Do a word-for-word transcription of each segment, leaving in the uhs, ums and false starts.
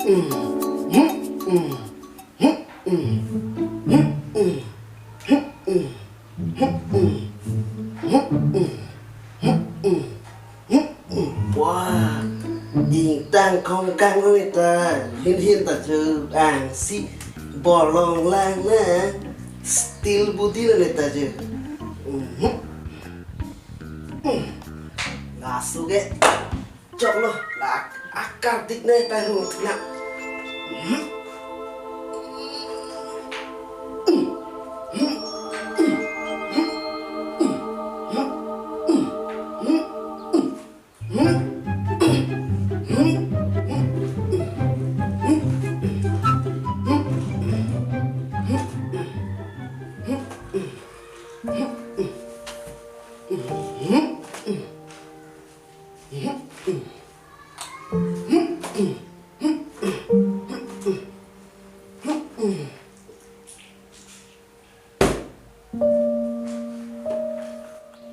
Wah, ingtang khongkang lo ta, hin hin ta chu angsi bolong lang na, steel body lo ta chu. Laso ke choklo, la akar dik na ta hu na.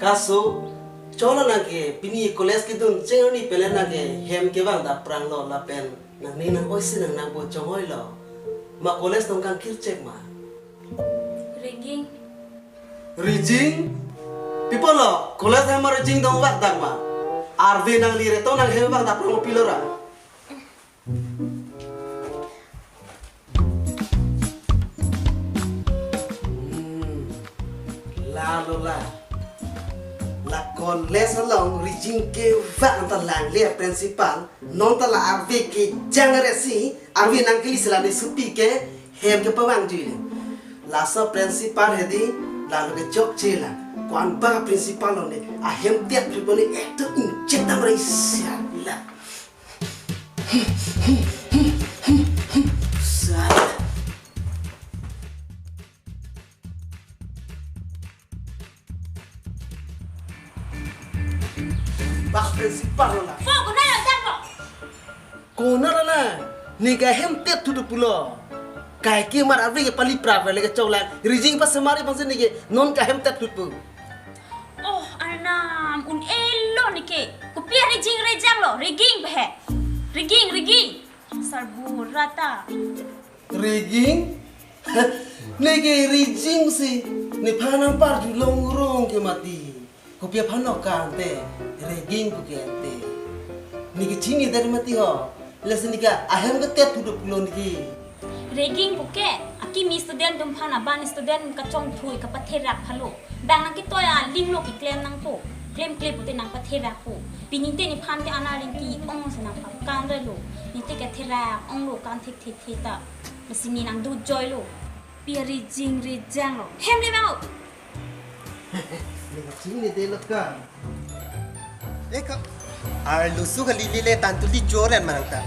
Kaso, cholo nang ke pini college kedun cheng arni pen le nang ke hem kevang dapprang lo lapen nangning nang-oi si nang nangpo chongoi lo. Ma college nang kangkir chek ma? Rigging. Rigging? Pi apot lo, college hem ma rigging dong vak dak ma? Arve nangli reto nang hem vang dapprang lo pilo ra? Hmm, la lo la. La college along rigging kevang ta langle principal, non ta la arve kejang re si, arve nangkeli si la ne supi ke hem kepavang jui le. Laso principal hedi, lalo ke chokche la. Ko-an ba principal lo ne, ahem tiat pripone ekto inchek dam re isi la. Bak principal lo la. Bo, kona lo, jak lo. Kona lo la. Ne ke ahem tiat thudu pulo. Kaike mar arve ke pali pra le ke chok lang. Rigging pasemari bangsi ne ke non ke ahem tiat thud pu. Oh, arnam, un-elo ne ke. Kopi a rigging rejang lo, rigging pe he. Rigging, rigging. Sarbura ta. Rigging? Ne ke rigging si. Nephan nangparjulong rong ke mati. Kopi aphan no kante rigging pu ke ante. Ne ke chini dari mati ho. Lasi ne ke ahem ke tiat thudu pulo ne ke. Rigging pu ke, akimi student atum aphan aban student kachongthui kapatherak phalo. Bang nangketoi aling lo keklem nangpo. Klemkle pute nangpatherak po. Pini te nephan te ana ring ke-ong si nangpakam re lo. Ne te ketherak ong lo kan thekthek ta. Lasi ne nangdojoi lo. Pi a rigging rejang lo. Hem le bang o. Rigging le de lo ka. Eko. Arloso kali lile tangtuli joran manang ta.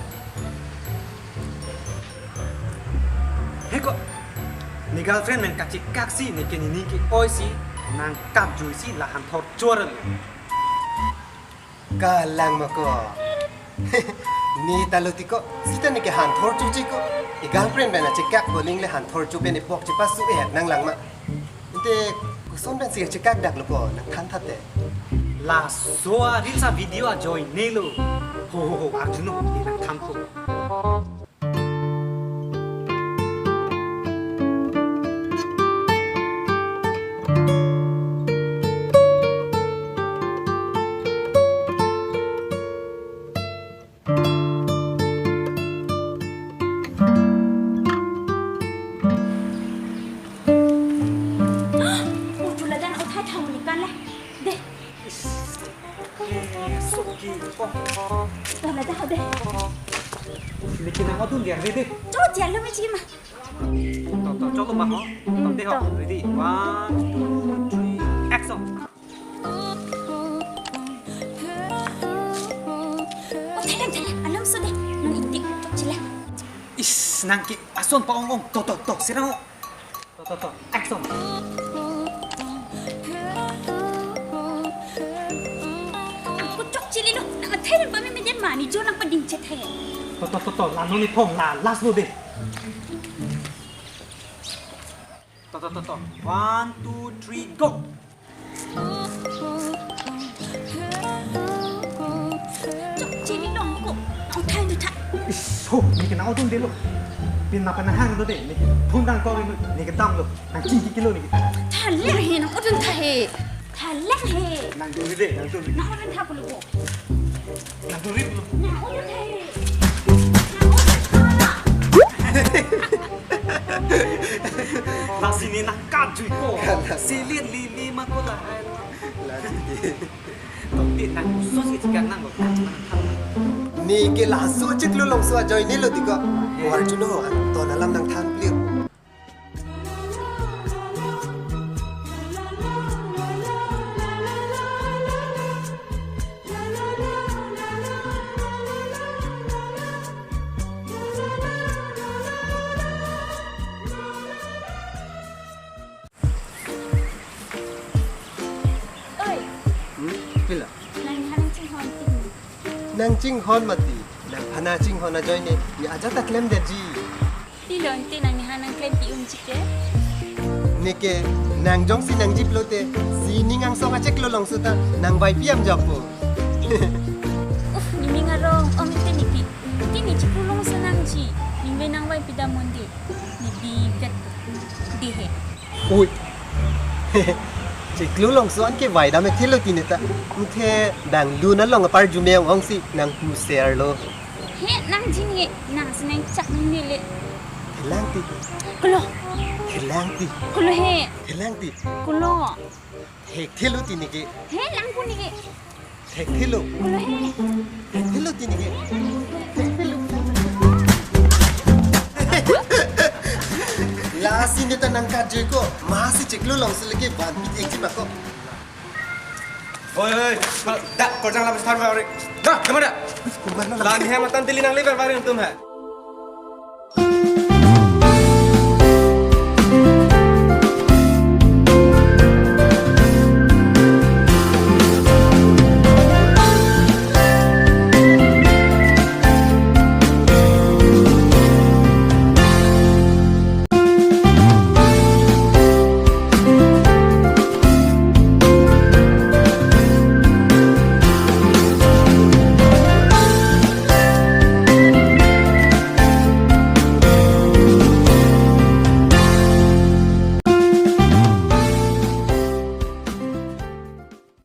Heko. Ne girlfriend pen kachekak si ne ke nening ke-oi si nangkap jui si la hanthor joran. Kalang ma ko. Ne ta lo ti ko, sita ne ke hanthor choche ko. E girlfriend pen achekak boling le hanthor cho pen epok chepasu-et nanglang ma. Ante koson pen si chekak dak lo ko, nangthan thate. Laso a reels a video ajoine lo. Ho, ho, ho, arjuno, ne nangthan ko. Oh, chula dan othai thang ni kan le. De. Is, eh, soki, oh. Dah lah, dah, deh. Bikin apa tuh, dia, deh, deh. Coba dia lu macam mana? Tuh, tuh, coba, Bang, oh. Hmm, tuh, deh, oh. Tuh. Ready? One, two, three, action. Oh, thailand, thailand. Alam sudah. Nang itik, cok cila. Is, nang ke ason pa-ong-ong. Tuh, tuh, tuh. Sirang, oh. To, to, to. Action. Kuchok chili lo, nang athai ba mi mejen mani jo nang pading chet hai. To, to, to, to. Lano ni phong la, last lo deh. To, to, to, to. One, two, three, go. Chok chili lo ko. Nang athai lo tha. Ish. Tho, neke nang odun detlo. Pin nangphan nanghang do de, neke phone nangkok lo, neke damlo, nangchingki kilo neke. Tha leng he, nang odun tha he. Tha leng he. Nang duri de, nang duri. Nang odun tha pulo ko. Nang duri pulo. Nang odun tha he. Nang odun tha. Lasi ne nangkatjuiko. Lasi. Silir lili ma ko lahai. Lasi. Tongti nang usus ke chikang nang lo. Neke laso Chiklulongso ajoine lo tiko. Warjuno, ton alam nangthan plir. Oi. Hmm? Pila? Nangphan nangchinghon ting. Nangchinghon mati. Nangphan nangchinghon ajoine, ne ajat ta klemdetji. Pilo ante nangphan nangklempi unji ke? Neke, nang jongsi nangjiplote, si ning angsong a-Chiklulongso ta nangvaipi am japo. Uff, ne ming arong, om ante ne pi. Ante ne Chiklulongso nangji, ne ming nangvaipi dam monde. Ne bivet. Dehe. Ui. Chiklulongso an ke vaidam thekthelo tini ta. Muthe dangdun along apar jume ong ongsi nangpuser lo. He nangji ne, nang si nangchak ne le. Thelang ti. Kolo. Thelang ti. Kolo he. Thelang ti. Kolo. Thekthelo tini ke. He lang ko ne ke. Thekthelo. Kolo he. Thekthelo tini ke. Thekthelo. Lasi ne ta nangkatjuiko. Masi Chiklulongso le ke vanpi thekji ma ko. Oi, oi, da, korjang lapas thar bari. Da, kemana? Kemana? Lani hai matan tili nang lebar bari untum hai.